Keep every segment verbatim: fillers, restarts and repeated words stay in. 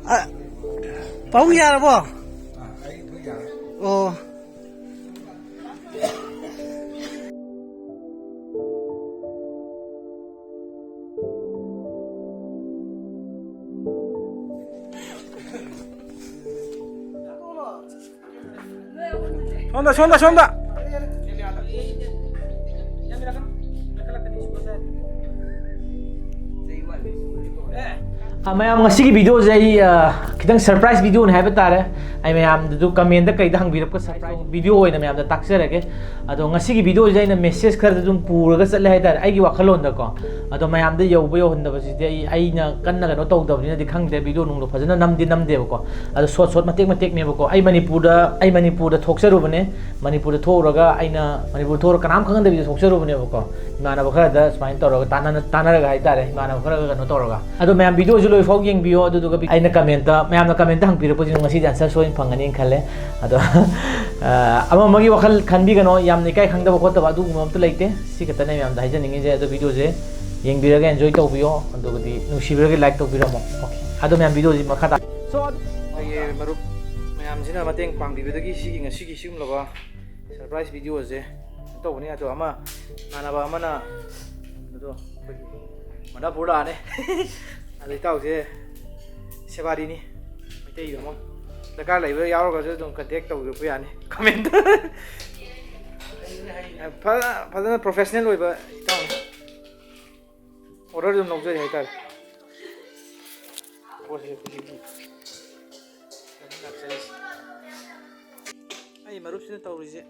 ꯑ, ꯄꯥꯕꯨꯡ ꯌꯥꯔꯕꯣ? ꯑꯣ꯫ ꯁꯣꯝꯗ, ꯁꯣꯝꯗ, ꯁꯣꯝꯗ꯫ ꯑ, ꯃꯌꯥꯝ, ꯉꯁꯤꯒꯤ ꯚꯤꯗꯤꯑꯣꯁꯦ ꯑꯩ, ꯑ, ꯈꯤꯇꯪ ꯁꯔꯄ꯭ꯔꯥꯏꯁ ꯚꯤꯗꯤꯑꯣꯅꯤ ꯍꯥꯏꯕ ꯇꯥꯔꯦ꯫ ꯑꯩ ꯃꯌꯥꯝꯗꯁꯨ ꯀꯃꯦꯟꯗ ꯀꯩꯗ ꯍꯪꯕꯤꯔꯛꯄ ꯁꯔꯄ꯭ꯔꯥꯏꯁ ꯚꯤꯗꯤꯑꯣ ꯑꯣꯏꯅ ꯃꯌꯥꯝꯗ ꯇꯥꯛꯆꯔꯒꯦ꯫ ꯑꯗꯣ ꯉꯁꯤꯒꯤ ꯚꯤꯗꯤꯑꯣꯁꯦ ꯑꯩꯅ ꯃꯦꯁꯦꯖ ꯈꯔꯗ ꯑꯗꯨꯝ ꯄꯨꯔꯒ ꯆꯠꯂꯦ ꯍꯥꯏꯇꯥꯔꯦ, ꯑꯩꯒꯤ ꯋꯥꯈꯜꯂꯣꯟꯗꯀꯣ꯫ ꯑꯗꯣ ꯃꯌꯥꯝꯗ ꯌꯧꯕ ꯌꯧꯍꯟꯗꯕꯁꯤꯗꯤ ꯑꯩ, ꯑꯩꯅ ꯀꯟꯅ ꯀꯩꯅꯣ ꯇꯧꯗꯕꯅꯤꯅꯗꯤ ꯈꯪꯗꯦ, ꯚꯤꯗꯤꯑꯣ ꯅꯨꯡꯗꯣ ꯐꯖꯅ ꯅꯝꯗꯤ ꯅꯝꯗꯦꯕꯀꯣ꯫ ꯑꯗꯣ ꯁꯣꯔꯠ ꯁꯣꯔꯠ ꯃꯇꯦꯛ ꯃꯇꯦꯛꯅꯦꯕꯀꯣ꯫ ꯑꯩ ꯃꯅꯤꯄꯨꯔꯗ, ꯑꯩ ꯃꯅꯤꯄꯨꯔꯗ ꯊꯣꯛꯆꯔꯨꯕꯅꯦ꯫ ꯃꯅꯤꯄꯨꯔꯗ ꯊꯣꯛꯎꯔꯒ ꯑꯩꯅ ꯃꯅꯤꯄꯨꯔ ꯊꯣꯛꯎꯔꯒ ꯀꯅꯥꯝ ꯈꯪꯍꯟꯗꯕꯤꯗ ꯊꯣꯛꯆꯔꯨꯕꯅꯦꯕꯀꯣ꯫ ꯏꯃꯥꯟꯅꯕ ꯈꯔꯗ ꯁꯨꯃꯥꯏꯅ ꯇꯧꯔꯒ ꯇꯥꯟꯅ-, ꯇꯥꯟꯅꯔꯒ ꯍꯥꯏꯇꯥꯔꯦ, ꯏꯃꯥꯟꯅꯕ ꯈꯔꯒ ꯀꯩꯅꯣ ꯇꯧꯔꯒ꯫ ꯑꯗꯣ ꯃꯌꯥꯝ ꯚꯤꯗꯤꯑꯣꯁꯤ ꯂꯣꯏꯐꯥꯎ ꯌꯦꯡꯕꯤꯌꯣ, ꯑꯗꯨꯗꯨꯒ ꯑꯩꯅ ꯀꯃꯦꯟꯇ, ꯃꯌꯥꯝꯅ ꯀꯃꯦꯟꯇ ꯍꯪꯕꯤꯔꯛꯄꯁꯤꯡꯗꯣ ꯉꯁꯤꯗꯤ ꯑꯟꯁꯔ ꯁꯣꯏꯅ ꯐꯪꯒꯅꯤꯅ ꯈꯜꯂꯦ꯫ ꯑꯗꯣ, ꯑ, ꯑꯃ ꯑꯃꯒꯤ ꯋꯥꯈꯜ ꯈꯟꯕꯤꯒꯅꯣ, ꯌꯥꯝꯅ ꯏꯀꯥꯏ ꯈꯪꯗꯕ ꯈꯣꯠꯇꯕ ꯑꯗꯨꯒꯨꯝꯕ ꯑꯝꯇ ꯂꯩꯇꯦ꯫ ꯁꯤ ꯈꯛꯇꯅꯦ ꯃꯌꯥꯝꯗ ꯍꯥꯏꯖꯅꯤꯡꯉꯤꯁꯦ꯫ ꯑꯗꯣ ꯚꯤꯗꯤꯑꯣꯁꯦ ꯌꯦꯡꯕꯤꯔꯒ ꯑꯦꯟꯖꯣꯏ ꯇꯧꯕꯤꯌꯣ, ꯑꯗꯨꯒꯗꯤ ꯅꯨꯡꯁꯤꯕꯤꯔꯒꯗꯤ ꯂꯥꯏꯛ ꯇꯧꯕꯤꯔꯝꯃꯣ꯫ ꯑꯣꯀꯦ꯫ ꯑꯗꯣ ꯃꯌꯥꯝ ꯚꯤꯗꯤꯑꯣꯁꯤ ꯃꯈꯥ ꯇꯥ-, So, ꯑꯩꯒꯤ ꯃꯔꯨꯞ ꯃꯌꯥꯝꯁꯤꯅ ꯃꯇꯦꯡ ꯄꯥꯡꯕꯤꯕꯗꯒꯤ ꯁꯤꯒꯤ ꯉꯁꯤꯒꯤ ꯁꯤꯒꯨꯝꯂꯕ ꯁꯔꯄ꯭ꯔꯥꯏꯁ ꯚꯤꯗꯤꯑꯣꯁꯦ ꯇꯧꯕꯅꯤ꯫ ꯑꯗꯣ ꯑꯃ ꯏꯃꯥꯟꯅꯕ ꯑꯃꯅ, ꯑꯗꯣ ꯑꯩꯈꯣꯏꯒꯤ ꯃꯅꯤꯄꯨꯔ ꯂꯥꯛꯑꯅꯤ꯫ ꯑꯗꯣ ꯏꯇꯥꯎꯁꯦ ꯁꯦꯕꯥꯔꯤꯅꯤ, ꯃꯩꯇꯩ ꯑꯃ ꯗꯔꯀꯥꯔ ꯂꯩꯕ ꯌꯥꯎꯔꯒꯁꯨ ꯑꯗꯨꯝ ꯀꯟꯇꯦꯛ ꯇꯧꯕꯤꯔꯛꯄ ꯌꯥꯅꯤ꯫ ꯀꯃꯦꯟꯇ ꯐꯖ-, ꯐꯖꯅ ꯄ꯭ꯔꯣꯐꯦꯁꯅꯦꯜ ꯑꯣꯏꯕ ꯏꯇꯥꯎꯅꯤ꯫ ꯑꯣꯔꯗꯔ ꯑꯗꯨꯝ ꯂꯧꯖꯩ ꯍꯥꯏꯇꯥꯔꯦ꯫ ꯄꯣꯠꯁꯦ ꯍꯧꯖꯤꯛꯀꯤ ꯑꯩ ꯃꯔꯨꯞꯁꯤꯅ ꯇꯧꯔꯤꯁꯦ,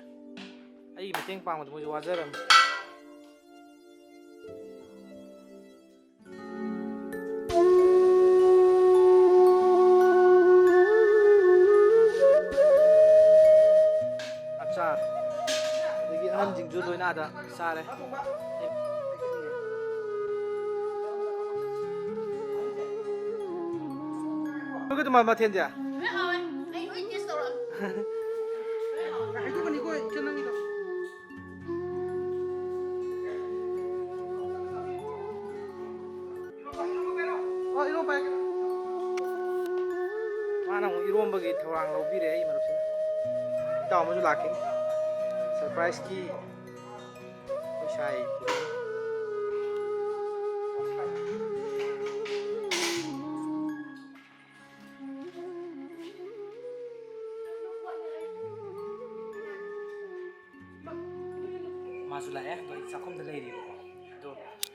ꯑꯩꯒꯤ ꯃꯇꯦꯡ ꯄꯥꯡꯕꯗ ꯃꯣꯏꯁꯨ ꯋꯥꯖꯔꯝꯅꯤ꯫ ꯑꯆꯥꯔ, ꯑꯗꯒꯤ ꯑꯍꯟꯁꯤꯡꯁꯨ ꯂꯣꯏꯅ ꯑꯥꯗ ꯆꯥꯔꯦ꯫ ꯅꯣꯏꯒꯤ ꯑꯗꯨꯃꯥꯏ ꯃꯊꯦꯜꯁꯦ? ꯂꯣꯏ ꯍꯥꯎꯋꯦ꯫ ꯑꯩ ꯂꯣꯏ ꯇꯦꯁ ꯇꯧꯔꯛꯑꯕꯅꯤ꯫ ꯍꯥꯏꯗꯣꯛꯀꯅꯤꯀꯣ ꯏꯆꯟ ꯅꯪꯒꯤꯗꯣ꯫ ꯑꯣ, ꯏꯔꯣꯝ ꯄꯥꯏꯔꯛꯀꯦ꯫ ꯏꯔꯣꯝꯕꯒꯤ ꯊꯧꯔꯥꯡ ꯂꯧꯕꯤꯔꯦ ꯑꯩ ꯃꯔꯨꯞꯁꯤꯅ꯫ ꯏꯇꯥꯎ ꯑꯃꯁꯨ ꯂꯥꯛꯈꯤꯅꯤ꯫ ꯁꯔꯄ꯭ꯔꯥꯏꯖꯀꯤ ꯑꯩꯈꯣꯏ ꯁꯥꯏ꯫ ꯃꯥꯁꯨ ꯂꯥꯛꯑꯦ, ꯑꯗꯣ ꯑꯩ ꯆꯥꯛꯈꯨꯝꯗ ꯂꯩꯔꯤꯕꯀꯣ꯫ ꯑꯗꯣ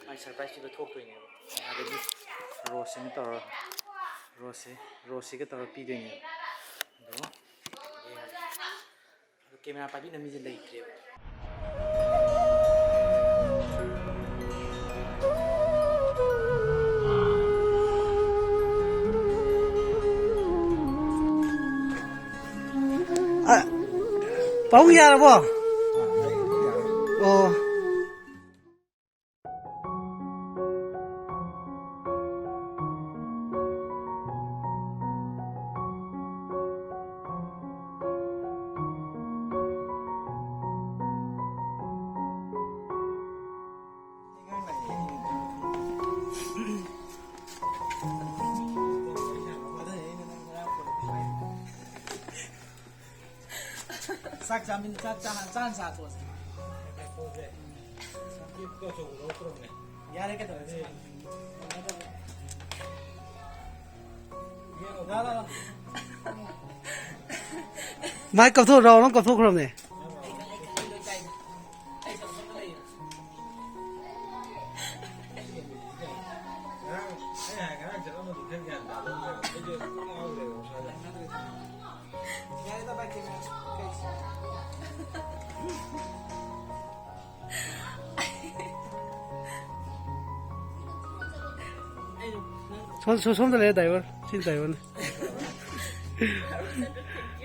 ꯃꯥꯏ ꯁꯔꯄ꯭ꯔꯥꯏꯖ ꯄꯤꯕ ꯊꯣꯛꯇꯣꯏꯅꯦꯕ꯫ ꯑꯗꯒꯤ ꯔꯣꯁꯁꯤꯅ ꯇꯧꯔ, ꯔꯣꯁꯁꯤ, ꯔꯣꯁꯁꯤꯒ ꯇꯧꯔ ꯄꯤꯗꯣꯏꯅꯦꯕ꯫ ꯑꯗꯣ, ꯑꯗꯣ ꯀꯦꯃꯦꯔꯥ ꯄꯥꯏꯕꯤꯅꯕ ꯃꯤꯁꯦ ꯂꯩꯇ꯭ꯔꯦꯕ꯫ ꯑ, ꯄꯥꯕꯨꯡ ꯌꯥꯔꯕꯣ? ꯑꯣ꯫ ꯆꯥꯛ ꯆꯥꯃꯤꯟ-, ꯆꯥꯛ ꯆꯥ-, ꯆꯥ ꯍꯥꯟ ꯆꯥꯊꯣꯛꯑꯁꯦ꯫ ꯌꯥꯔꯦ, ꯀꯩꯗꯧꯔꯒꯦ? ꯂꯥ, ꯂꯥ, ꯂꯥ꯫ ꯃꯥꯏ ꯀꯞꯊꯣꯛ-, ꯔꯥꯍꯨꯜ ꯑꯃ ꯀꯞꯊꯣꯛꯈ꯭ꯔꯕꯅꯦ꯫ ꯁꯣꯝ-, ꯁꯣꯝ-, ꯁꯣꯝꯗ ꯂꯩꯔꯦ ꯗ꯭ꯔꯥꯏꯚꯔ꯫ ꯁꯤ ꯗ꯭ꯔꯥꯏꯚꯔꯅꯤ꯫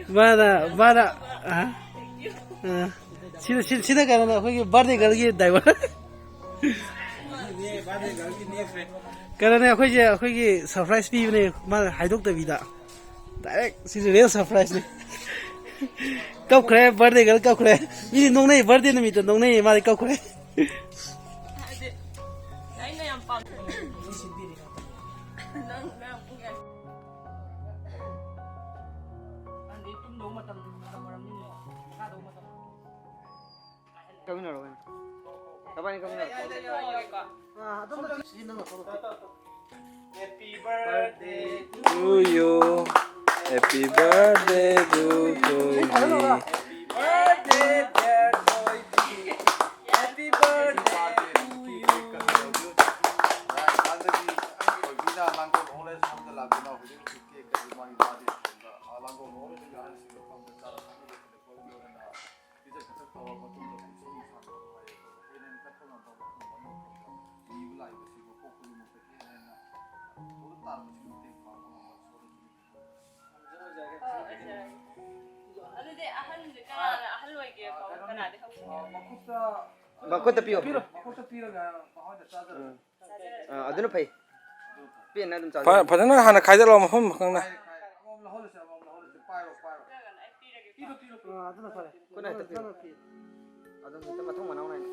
ꯃꯥꯅ, ꯃꯥꯅ, ꯑ, ꯑ, ꯁꯤꯅ, ꯁꯤ-, ꯁꯤꯅ ꯀꯩꯅꯣꯅꯦ, ꯑꯩꯈꯣꯏꯒꯤ ꯕꯥꯔꯗꯦ ꯒꯔꯜꯒꯤ ꯗ꯭ꯔꯥꯏꯚꯔ꯫ ꯀꯩꯅꯣꯅꯦ, ꯑꯩꯈꯣꯏꯁꯦ, ꯑꯩꯈꯣꯏꯒꯤ ꯁꯔꯄ꯭ꯔꯥꯏꯖ ꯄꯤꯕꯅꯦ, ꯃꯥꯅ ꯍꯥꯏꯗꯣꯛꯇꯕꯤꯗ꯫ ꯗꯥꯏꯔꯦꯛ ꯁꯤꯁꯨ ꯔꯤꯌꯦꯜ ꯁꯔꯄ꯭ꯔꯥꯏꯖꯅꯤ꯫ ꯀꯞꯈ꯭ꯔꯦ, ꯕꯥꯔꯗꯦ ꯒꯔꯜ ꯀꯞꯈ꯭ꯔꯦ꯫ ꯃꯤꯗꯤ ꯅꯣꯛꯅꯩ, ꯕꯥꯔꯗꯦ ꯅꯨꯃꯤꯠꯇ ꯅꯣꯛꯅꯩ, ꯃꯥꯗꯤ ꯀꯞꯈ꯭ꯔꯦ꯫ ꯍꯥꯏꯗꯤ, ꯑꯩꯅ ꯌꯥꯝ ꯄꯥꯝ-, ꯅꯪ, ꯅꯪ ꯄꯨꯡ ꯀꯌꯥ? ꯇꯨꯝꯗꯧ ꯃꯇꯝ, ꯃꯇꯝ ꯑꯣꯏꯔꯝꯅꯤꯅꯦ꯫ ꯄꯣꯊꯥꯗꯧ ꯃꯇꯝ꯫ ꯀꯛꯃꯤꯟꯅꯔꯣ ꯀꯩꯅꯣ꯫ ꯅꯕꯥꯅꯤ ꯀꯛꯃꯤꯟꯅꯔꯣ꯫ ꯑꯥ, ꯑꯗꯨꯝ ꯁꯤ ꯅꯪꯅ ꯊꯣꯛꯂꯛꯑꯣ꯫ Happy birthday to you. Happy birthday to you. Happy birthday, dear Toy. Happy birthday to you. ꯍꯥꯟꯅꯗꯤ ꯊꯣꯏꯕꯤꯅ ꯂꯥꯡꯒꯣꯜ old age home ꯗ ꯂꯥꯛꯇꯨꯅ ꯍꯧꯖꯤꯛ ꯍꯧꯖꯤꯛ cake ꯀꯁꯦ ꯃꯥꯒꯤ birthday ꯁꯣꯝꯗ, ꯑꯥ, ꯂꯥꯡꯒꯣꯜ old age ꯒꯤ ꯑꯍꯟꯁꯤꯡꯒ ꯐꯝꯗꯅ ꯆꯥꯅ ꯊꯛꯅꯕ ꯈꯣꯠꯅꯕ ꯄꯤꯖ ꯄꯤꯊꯛ ꯇꯧꯔꯕ ꯃꯇꯨꯡꯗ ꯄꯨꯟꯁꯤ ꯅꯨꯡꯁꯥꯡꯕ ꯅꯨꯡꯉꯥꯏ ꯌꯥꯏꯐꯕ ꯍꯦꯟꯅ ꯍꯦꯟꯅ ꯆꯠꯄ ꯉꯝꯕ ꯃꯐꯝ ꯑꯃ ꯑꯣꯏꯍꯟꯕ, ꯃꯤꯕꯨ ꯂꯥꯛꯏꯕꯁꯤꯡꯕꯨ ꯄꯣꯛꯄꯒꯤ ꯃꯍꯨꯠꯇ ꯍꯦꯟꯅ ꯍꯦꯟꯅ ꯄꯨꯂꯞ ꯇꯥꯔꯕꯁꯤꯡ ꯃꯇꯦꯡ ꯄꯥꯡꯕ ꯉꯝꯕ ꯏꯁꯣꯔꯗ ꯍꯣꯏ, ꯑꯣꯏꯖꯔꯒꯦ꯫ ꯑꯗꯨꯗꯤ ꯑꯍꯟꯁꯦ ꯀꯅꯥꯅ ꯑꯍꯜ ꯑꯣꯏꯒꯦ? ꯀꯅꯥꯗꯤ ꯍꯧꯁꯤꯒꯦ? ꯃꯈꯨꯠꯇ ꯄꯤꯌꯣ꯫ ꯄꯤꯔꯣ, ꯃꯈꯨꯠꯇ ꯄꯤꯔꯒ ꯃꯉꯣꯟꯗ ꯆꯥꯖꯔꯣ꯫ ꯎꯝ꯫ ꯑꯥ, ꯑꯗꯨꯅ ꯐꯩ꯫ ꯄꯦꯟꯅ ꯑꯗꯨꯝ ꯆꯥꯖꯔꯣ꯫ ꯐ-, ꯐꯖꯅ ꯍꯥꯟꯅ ꯈꯥꯏꯖꯤꯜꯂꯣ ꯃꯐꯝ ꯈꯪꯅ꯫ ꯈꯥꯏꯔꯦ, ꯈꯥꯏꯔꯦ꯫ ꯑꯃꯃꯝ ꯂꯧꯍꯜꯂꯁꯦ, ꯑꯃꯃꯝ ꯂꯧꯍꯜꯂꯁꯦ꯫ ꯄꯥꯏꯔꯣ, ꯄꯥꯏꯔꯣ꯫ ꯄꯤꯔꯣ, ꯄꯤꯔꯣ, ꯄꯤꯔꯣ꯫ ꯑꯥ, ꯑꯗꯨꯅ ꯐꯔꯦ꯫ ꯈꯨꯠꯅ ꯍꯦꯛꯇ ꯄꯤꯌꯨ꯫ ꯅꯪꯅ ꯄꯤꯌꯨ꯫ ꯑꯗꯨꯝ ꯍꯦꯛꯇ ꯃꯊꯧ ꯃꯅꯥꯎ ꯅꯥꯏꯅ꯫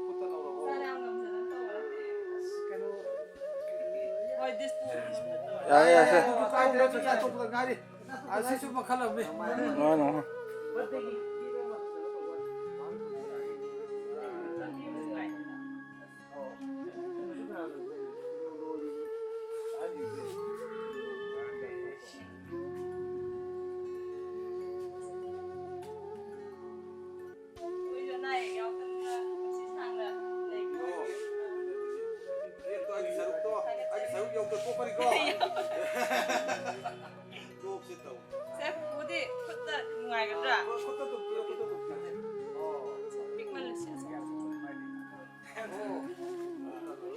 ꯈꯨꯠꯇ ꯂꯧꯔꯣ꯫ ꯀꯩꯅꯣ, ꯍꯣꯏ, ꯗꯤꯁꯄꯣꯖ ꯇꯧꯔꯣ꯫ ꯌꯥꯔꯦ, ꯌꯥꯔꯦ, ꯁꯦ꯫ ꯑꯗꯨ ꯀꯥꯏꯗ꯭ꯔꯦ, ꯑꯗꯨꯗꯤ ꯑꯇꯣꯞꯄꯗ ꯉꯥꯏꯔꯤ꯫ ꯑꯁꯤꯁꯨ ꯃꯈꯜ ꯑꯃꯅꯤ꯫ ꯃꯥꯅꯤ, ꯃꯥꯅꯤ꯫ ꯃꯣꯏꯁꯨ ꯑꯅꯥ ꯑꯌꯦꯛ ꯌꯥꯎꯗꯅ ꯄꯨꯟꯁꯤ ꯁꯥꯡꯅ ꯂꯩꯕꯤꯌꯨ꯫ ꯑꯣ꯫ ꯑꯦ, ꯇꯣ, ꯑꯩꯒꯤ ꯁꯔꯨꯛꯇꯣ, ꯑꯩꯒꯤ ꯁꯔꯨꯛ ꯌꯧꯗ ꯇꯣꯛꯀꯅꯤꯀꯣ꯫ ꯇꯣꯛꯁꯦ ꯇꯧ꯫ ꯁꯦ, ꯄꯨꯄꯨꯗꯤ ꯈꯨꯠꯇ ꯅꯨꯡꯉꯥꯏꯒꯗ꯭ꯔꯥ? ꯈꯨꯠꯇ ꯑꯗꯨꯝ ꯄꯤꯔꯣ, ꯈꯨꯠꯇ ꯑꯗꯨꯝ ꯄꯤꯔꯣ꯫ ꯑꯣ꯫ ꯄꯤꯛꯃꯜꯂꯁꯨ꯫ ꯑꯣ꯫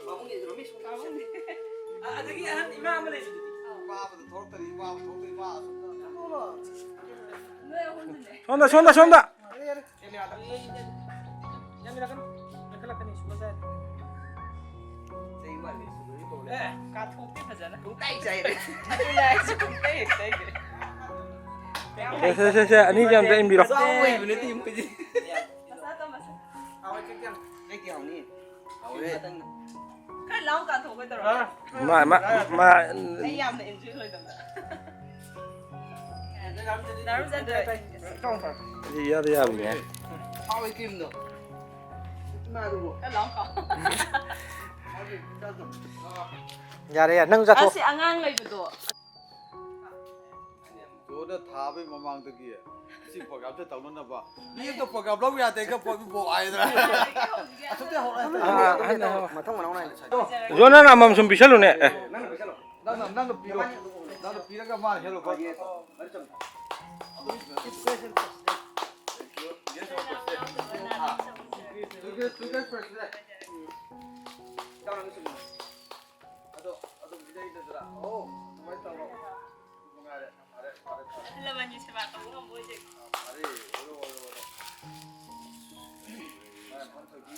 ꯄꯥꯕꯨꯡꯒꯤ ꯔꯣꯃꯦꯁ ꯄꯥꯕꯨꯡꯒꯤ꯫ ꯑ-, ꯑꯗꯒꯤ ꯑꯍꯟ ꯏꯃꯥ ꯑꯃ ꯂꯩꯕꯗꯨꯗꯤ꯫ ꯏꯃꯥ ꯑꯃꯗ ꯊꯣꯛꯂꯛꯇꯔꯤ, ꯏꯃꯥ ꯑꯃ ꯊꯣꯛꯂꯛꯇꯔꯤ, ꯏꯃꯥ ꯑꯁꯨꯝꯅ꯫ ꯅꯣꯏ ꯑꯍꯨꯝꯗꯨꯅꯦ꯫ ꯁꯣꯝꯗ, ꯁꯣꯝꯗ, ꯁꯣꯝꯗ꯫ ꯌꯥꯔꯦ, ꯌꯥꯔꯦ꯫ ꯌꯥꯝꯃꯤꯔꯛꯀꯅꯨ, ꯌꯥꯝꯃꯤꯔꯛꯀꯅꯨ꯫ ꯅꯛꯈꯠꯂꯛꯀꯅꯤ, ꯁꯨꯕ ꯌꯥꯗꯦ꯫ ꯆꯩ ꯋꯥꯠꯂꯤ, ꯁꯨꯕꯒꯤ problem꯫ ꯑꯦ, ꯀꯥꯊꯣꯛꯇꯦ ꯐꯖꯅ꯫ ꯄꯨꯡꯇꯥꯏ ꯆꯥꯏꯔꯦ꯫ ꯑꯗꯨꯅꯦ ꯍꯥꯏꯁꯦ, ꯄꯨꯡꯇꯩ ꯍꯦꯛ ꯇꯩꯈ꯭ꯔꯦ꯫ ꯁꯦ, ꯁꯦ, ꯁꯦ, ꯁꯦ, ꯑꯅꯤꯁꯦ ꯑꯝꯇ ꯏꯟꯕꯤꯔꯣ꯫ ꯆꯥꯎ ꯍꯩꯕ ꯅꯠꯇꯦ ꯃꯣꯏꯗꯤ꯫ ꯃꯁꯥ ꯇꯧ, ꯃꯁꯥ꯫ ꯍꯥꯎꯋꯦ, ꯀꯦꯛꯇꯤ ꯌꯥꯝ꯫ ꯀꯦꯛꯇꯤ ꯍꯥꯎꯅꯤ꯫ ꯍꯥꯎꯋꯦ꯫ ꯈꯔ ꯂꯥꯎ ꯀꯥꯊꯣꯛꯑꯒ ꯇꯧꯔꯣ꯫ ꯑꯥ꯫ ꯃꯥ, ꯃꯥ, ꯃꯥ꯫ ꯑꯩ ꯌꯥꯝꯅ enjoy ꯑꯣꯏꯗꯕꯗ꯫ ꯗꯥ ꯔꯨꯆꯟꯗ꯭ꯔ꯫ ꯑꯗꯨꯗꯤ ꯏꯌꯥꯗ ꯌꯥꯕꯤꯅꯦ꯫ ꯌꯥꯔꯦ, ꯌꯥꯔꯦ, ꯅꯪ ꯆꯠꯊꯣꯛ꯫ ꯑꯁꯤ ꯑꯉꯥꯡ ꯂꯩꯕꯗꯣ꯫ ꯖꯣꯅ ꯊꯥꯕꯩ ꯃꯃꯥꯡꯗꯒꯤ ꯁꯤ ꯄ꯭ꯔꯣꯒ꯭ꯔꯥꯝꯁꯦ ꯇꯧꯅꯅꯕ ꯃꯤ ꯑꯝꯇ ꯄ꯭ꯔꯣꯒ꯭ꯔꯥꯝ ꯂꯧ ꯌꯥꯗꯦꯒ ꯄꯣꯠꯄꯨ ꯍꯥꯏꯗꯅ꯫ ꯑꯁꯨꯛꯇꯤ ꯍꯧꯔꯛꯑꯦ꯫ ꯑꯥ, ꯑꯍꯟ ꯑꯍꯟ꯫ ꯃꯊꯪ ꯃꯅꯥꯎ ꯅꯥꯏꯅ꯫ ꯖꯣ, ꯅꯪ ꯑꯃꯃꯝ ꯁꯨꯝ ꯄꯤꯁꯜꯂꯨꯅꯦ꯫ ꯑꯦ꯫ ꯅꯪꯅ ꯄꯤꯁꯜꯂꯣ꯫ ꯅꯪꯅ, ꯅꯪꯅ ꯄꯤꯔꯣ꯫ ꯅꯪꯅ ꯄꯤꯔꯒ ꯃꯥꯅ hello first. Yes, yes, first. Two guest, two guest first. ꯑꯗꯣ ꯑꯗꯨꯝ ꯏꯗꯩꯗꯗ꯭ꯔꯥ? ꯑꯣ, ꯑꯗꯨꯃꯥꯏꯅ ꯇꯧꯔꯣ꯫ ꯅꯨꯡꯉꯥꯏꯔꯦ꯫ ꯐꯔꯦ, ꯐꯔꯦ, ꯐꯔꯦ꯫ ꯑꯍꯜ ꯂꯃꯟꯒꯤ ꯁꯦꯕꯥ ꯇꯧꯕ ꯉꯝꯕ ꯑꯣꯏꯖꯒꯦ꯫ ꯐꯔꯦ, ꯑꯣꯏꯔꯣ, ꯑꯣꯏꯔꯣ, ꯑꯣꯏꯔꯣ꯫ ꯃꯥꯅ ꯐꯝ ꯇꯧꯕꯤ꯫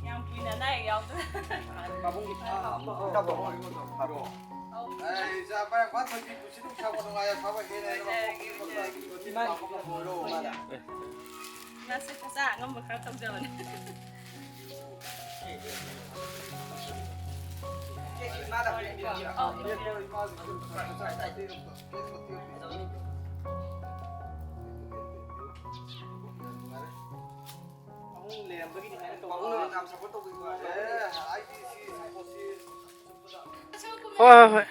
ꯌꯥꯝ ꯀꯨꯏꯅ ꯑꯅꯥ ꯑꯌꯦꯛ ꯌꯥꯎꯗꯅ꯫ ꯄꯥꯕꯨꯡꯒꯤ, ꯑꯥ, ꯑꯥ, ꯑꯥ, ꯄꯥꯕꯨꯡ꯫ ꯑꯧ꯫ ꯑꯩ ꯏꯆꯥ ꯃꯌꯥꯝ ꯐꯥ ꯊꯣꯏꯕꯤ ꯄꯨꯟꯁꯤ ꯅꯨꯡꯁꯥꯡꯕ ꯅꯨꯡꯉꯥꯏ ꯌꯥꯏꯐꯕ ꯍꯦꯟꯅ ꯍꯦꯟꯅ ꯃꯄꯣꯛ ꯀꯨꯡꯅ ꯏꯃꯥ ꯄꯥꯕꯨꯡ ꯑꯃ ꯑꯣꯏꯔꯣ꯫ ꯏꯃꯥꯁꯦ ꯃꯆꯥ ꯑꯉꯝꯕ ꯈꯔ ꯇꯧꯖꯕꯅꯦ꯫ ꯍꯣꯏ, ꯍꯣꯏ, ꯍꯣꯏ꯫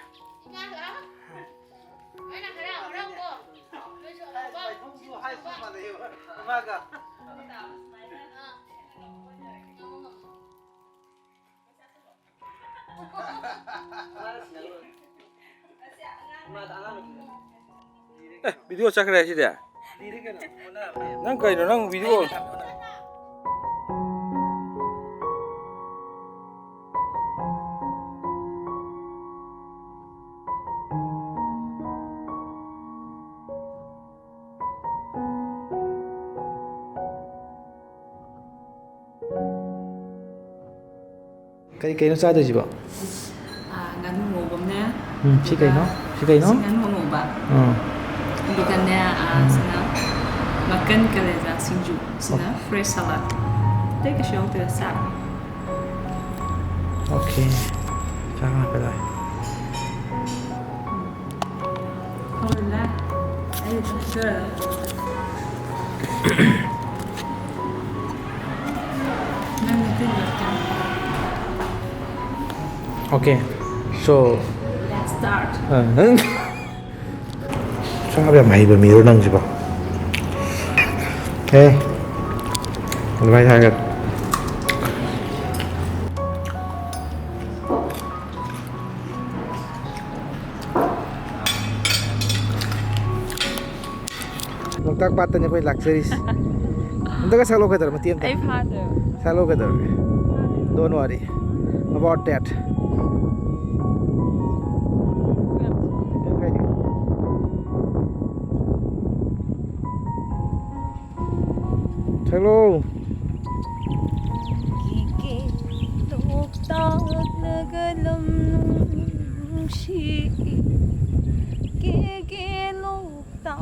ꯑꯦ, ꯚꯤꯗꯤꯑꯣ ꯆꯠꯈ꯭ꯔꯦ ꯁꯤꯗꯤ꯫ ꯅꯪ ꯀꯩꯅꯣ, ꯅꯪ ꯚꯤꯗꯤꯑꯣ꯫ ꯀꯩ ꯀꯩꯅꯣ ꯆꯥꯗꯣꯏꯁꯤꯕꯣ? ꯑꯥ, ꯉꯥꯅꯨ ꯉꯧꯕ ꯑꯃꯅꯦ꯫ ꯎꯝ, ꯁꯤ ꯀꯩꯅꯣ? ꯁꯤ ꯀꯩꯅꯣ? ꯁꯤ ꯉꯥꯅꯨ ꯑꯉꯧꯕ꯫ ꯑꯥ, ꯑꯗꯨꯒꯅꯦ, ꯑꯥ, ꯁꯤꯅ ꯃꯀꯟ ꯀꯂꯦꯖꯥ ꯁꯤꯡꯖꯨ꯫ ꯁꯤꯅ fresh salad꯫ ꯑꯇꯩ ꯀꯩꯁꯨ ꯌꯥꯎꯗꯦꯗ, ꯆꯥꯛ꯫ ꯑꯣꯀꯦ꯫ ꯆꯥꯛ ꯉꯥꯛꯇ ꯂꯥꯛꯑꯦ꯫ ꯍꯧꯔꯦ꯫ ꯑꯩ ꯑꯗꯨꯝ ꯄꯤꯖꯔꯒ꯫ ꯅꯪ ꯅꯨꯄꯤꯗꯨꯅ ꯀꯌꯥꯝ Okay, so, Let's start. ꯑ, ꯆꯥꯕ ꯌꯥꯝ ꯍꯩꯕ ꯃꯤꯔꯣ ꯅꯪꯁꯤꯕꯣ? ꯑꯦ, ꯑꯗꯨꯃꯥꯏꯅ ꯍꯥꯏꯒ꯫ ꯂꯣꯛꯇꯥꯛ ꯄꯥꯠꯇꯅꯤ ꯑꯩꯈꯣꯏ ꯂꯥꯛꯆꯔꯤꯁꯦ꯫ ꯑꯝꯇꯒ ꯁꯛꯂꯛꯑꯣ ꯀꯩꯗꯧꯔꯦ, ꯃꯇꯦꯛ ꯑꯝꯇ꯫ ꯑꯩ ꯐꯥꯗꯣꯏꯕ꯫ ꯁꯛꯂꯛꯑꯣ ꯀꯩꯗꯧꯔꯒꯦ? Don't worry about that. ꯀꯩꯝ ꯀꯥꯏꯗꯦ꯫ ꯁꯛꯂꯛꯑꯣ꯫ ꯀꯦꯒꯦ ꯂꯣꯛꯇꯥꯛꯅꯒ ꯂꯝ ꯅꯨꯡꯁꯤ, ꯀꯦꯒꯦ ꯂꯣꯛꯇꯥꯛ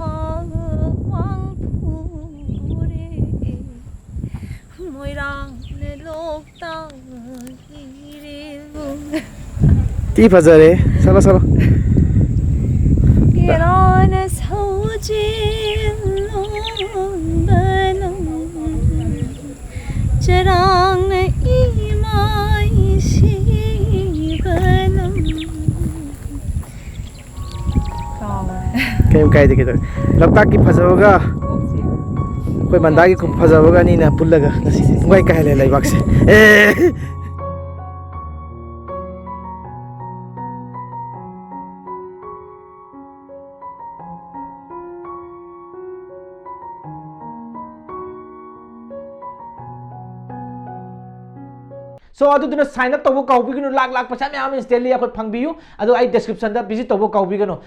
ꯋꯥꯡ ꯄꯨꯔꯦ, ꯃꯣꯏꯔꯥꯡꯅ ꯂꯣꯛꯇꯥꯛ ꯏꯔꯦꯜ꯫ ꯊꯤ ꯐꯖꯔꯦ꯫ ꯁꯛꯂꯣ, ꯁꯛꯂꯣ꯫ ꯀꯦꯔꯥꯅ ꯁꯧꯖꯤꯟ ꯂꯣꯟꯕ ꯂꯝ, ꯆꯔꯥꯡꯅ ꯏꯃꯥꯏ ꯁꯤꯕ ꯂꯝ꯫ ꯀꯥꯎꯔꯦ꯫ ꯀꯩꯝ ꯀꯥꯏꯗꯦ, ꯀꯩꯗꯧꯔꯦ? ꯂꯣꯛꯇꯥꯛꯀꯤ ꯐꯖꯕꯒ ꯑꯩꯈꯣꯏ ꯃꯟꯗꯥꯒꯤ ꯈꯨ-, ꯐꯖꯕꯒ ꯑꯅꯤꯅ ꯄꯨꯜꯂꯒ ꯉꯁꯤꯗꯤ ꯄꯨꯡꯀꯥꯏ ꯀꯥꯏꯍꯜꯂꯦ ꯂꯩꯕꯥꯛꯁꯦ꯫ ꯑꯦ! So, ꯑꯗꯨꯗꯨꯅ sign up ꯇꯧꯕ ꯀꯥꯎꯕꯤꯒꯅꯨ꯫ ꯂꯥꯛ ꯂꯥꯛ ꯄꯩꯁꯥ ꯃꯌꯥꯝ ꯑꯃ instantly ꯑꯩꯈꯣꯏ ꯐꯪꯕꯤꯌꯨ꯫ ꯑꯗꯣ ꯑꯩ description ꯗ visit ꯇꯧꯕ ꯀꯥꯎꯕꯤꯒꯅꯨ꯫